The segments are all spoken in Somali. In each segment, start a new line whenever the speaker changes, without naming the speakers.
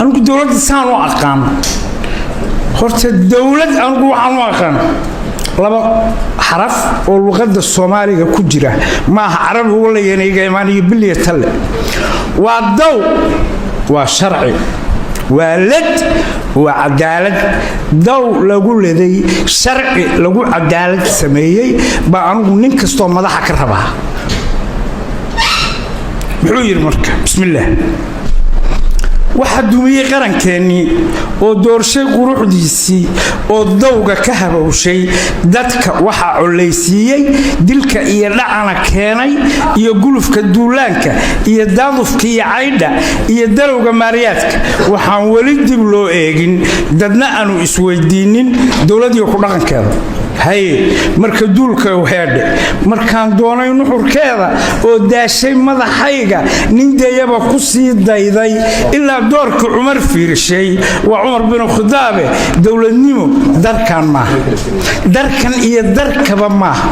Anigu dowladda saan u aqaan, horta dowlad anigu waxaan u aqaan laba xaraf oo luqadda Soomaaliga ku jira, maaha carabi walayaniga imaaniyo biliya talle. Waa daw, waa sharci, waa led, waa cadaalad. Daw lagu leday, sharci lagu cadaalad sameeyey baa anigu nin kastoo madaxa ka rabaa. Muxuu yidhi marka? Bismillaah. Waxaa dumiyey qarankeenii oo doorshay quruxdiisii oo dawga ka habowshay dadka, waxaa collaysiiyey dilka iyo dhacana keenay iyo gulufka duulaanka iyo daadufka iyo caydha iyo dalowga maariyaadka. Waxaan weli dib loo eegin, dadna aanu isweydiinin dowladiyo ku dhaqankeeda. Haye, marka duulka heedhe, markaan doonay nuxurkeeda oo daashay madaxayga, nin deyaba ku sii dayday ilaa doorka Cumar fiirshay, waa Cumar binu Khidaabe. Dowladnimo darkan maaha, darkan iyo darkaba maaha,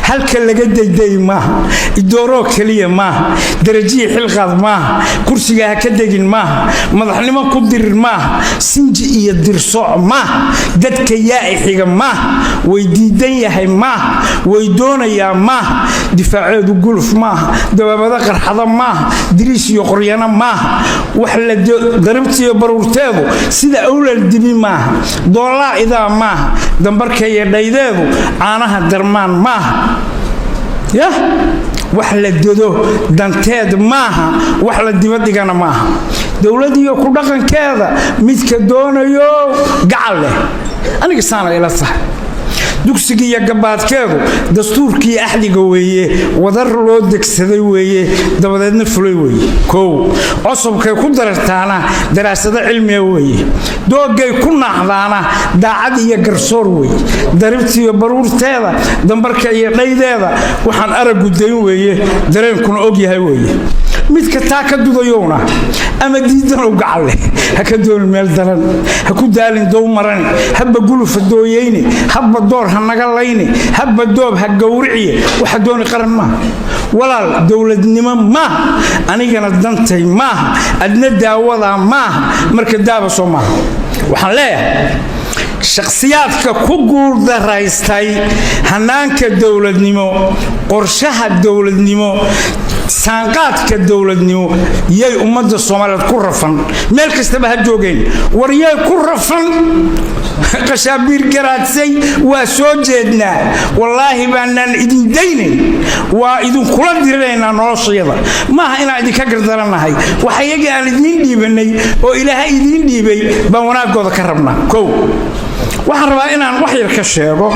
halka laga dayday maaha, idooroo keliya maaha, darajiya xilqaad maaha, kursiga ha ka degin maaha, madaxnimo ku dirir maaha, sinji iyo dirsooc maaha, dadka yaa'ixiga maaha, way diidan yahay maaha, way doonayaa maaha, difaaceedu guluf maaha, dabaabado qarxada maaha, diriis iyo qoryano maaha, wax la daribtiyo baruurteedu sida awlal dibi maaha, doolaa idaa maaha, dambarka iyo dhaydeedu caanaha darmaan maaha, yah, wax la dado danteed maaha, wax la dibadhigana maaha. Dowladiyo ku dhaqankeeda midka doonayo gacal leh, aniga saana ila tahay. Dugsiga iyo gabaadkeedu dastuurkii axdiga weeye, wadar loo degsaday weeye, dabadeedna fulay weeye. Kow, cosobkay ku darartaana daraasado cilmiga weeye, doogay ku naaxdaana daacad iyo garsoor weeye, daribtiiyo baruurteeda, dambarka iyo dhaydeeda, waxaan araggu dayn weeye, dareenkuna og yahay weeye. Midka taa ka dudayowna ama diidanow gacal leh, ha ka doonin meel daran, ha ku daalin dow marani, habba gulufa dooyeyne, habba door ha naga layne, habba doob ha gowriciye. Waxa dooni qaran maaha, walaal, dowladnimo maaha, anigana dantay maaha, adna daawadaa maaha. Marka daaba soo maaha. Waxaan leeyahay, shakhsiyaadka ku guuldaraystay hanaanka dowladnimo, qorshaha dowladnimo, saanqaadka dowladnimo, yay ummadda Soomaaliyeed ku rafan, meel kastaba ha joogeen. War yay ku rafan? Qashaabiir garaadsay waa soo jeednaa. Wallaahi baanaan idin daynayn, waa idinkula dirinaynaa noloshayada. Maaha inaan idinka gardaranahay, wax iyagii aan idiin dhiibanay oo Ilaahay idiin dhiibay baan wanaagooda ka rabnaa. Kow, waxaan rabaa inaan wax yar ka sheego.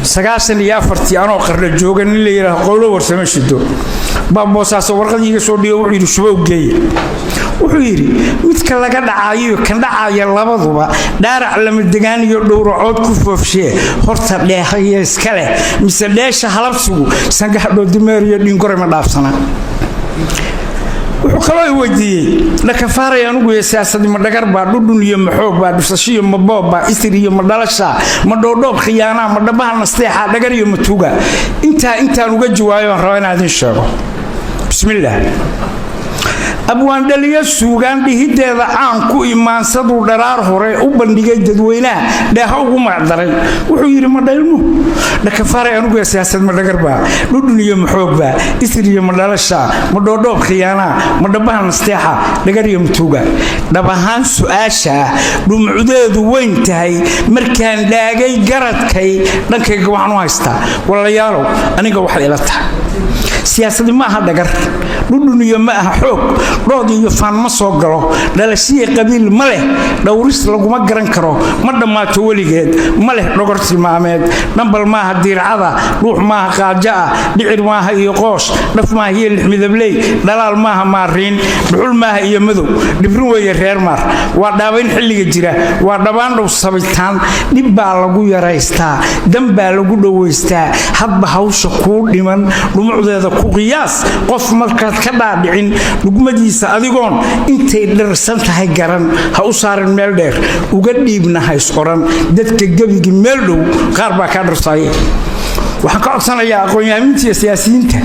94-tii anoo Qarna jooga, nin la yidhaahdo Qowlo Warsame Shido baa Boosaaso warqad iiga soo dhigo. Wuxuu yidhi, "Shubow geeya." Wuxuu yidhi, "Midka laga dhacayo, kan dhacaya, labaduba dhaarac lama degaan iyo dhowracood ku foofshee. Horta dheehaya iska leh mise dheesha halabsigu sangaha dhoodimeer iyo dhingore ma dhaafsana?" Wuxuu kaloo i weydiiyey, "Dhakafaaray, anugu iyo siyaasadii ma dhagar baa, dhudhun iyo maxoog baa, dhufsashiyo ma boob baa, isir iyo ma dhalashaa, ma dhoodhoob khiyaanaa, ma dhabaha nasteexaa, dhagar iyo matuuga?" Intaa intaan uga jawaayo baan rabaa inaan idin sheego. Bismillaah. Abwaandhaliyo suugaan dhihideeda caan ku imaansaduu dharaar hore u bandhigay dadweynaha dheeha ugu magacdaray. Wuxuu yidhi, "Ma dhaylmo, dhakafaaray, anugu siyaasad ma dhagarbaa, dhudhun iyo maxoogbaa, isir iyo ma dhalashaa, ma dhoodhoob khiyaanaa, ma dhabaha nasteexa, dhagar iyo matuuga?" Dhab ahaan su-aashaa dhumucdeedu weyn tahay markaan dhaagay garadkay dhankayga, waxaan u haystaa, walaalayaalow, aniga waxay ila tahay, siyaasadi ma aha dhagar, dhudhun iyo ma aha xoog, dhood iyo faan ma soo galo, dhalashiya qabiil ma leh, dhowris laguma garan karo, ma dhammaato weligeed, ma leh dhogor tilmaameed, dhambal maaha diircada, dhuux maaha qaajo ah, dhicir maaha iyo qoosh, dhaf maaha iyo lixmidabley, dhalaal maaha maariin, dhuxul maaha iyo madow, dhibrin weeye reer maar, waa dhaabayn xilliga jira, waa dhabaan dhow sabitaan, dhib baa lagu yaraystaa, dan baa lagu dhowaystaa. Hadba hawsha kuu dhiman dhumucdeeda ku qiyaas. Qof markaad ka dhaadhicin dhugmadiisa, adigoon intay dhirsan tahay garan, ha u saarin meel dheer, uga dhiibna hays oran dadka gebigi meel dhow qaar baa kaa dhirsaye. Waxaan ka codsanayaa aqoon-yahamiinta iyo siyaasiyiinta.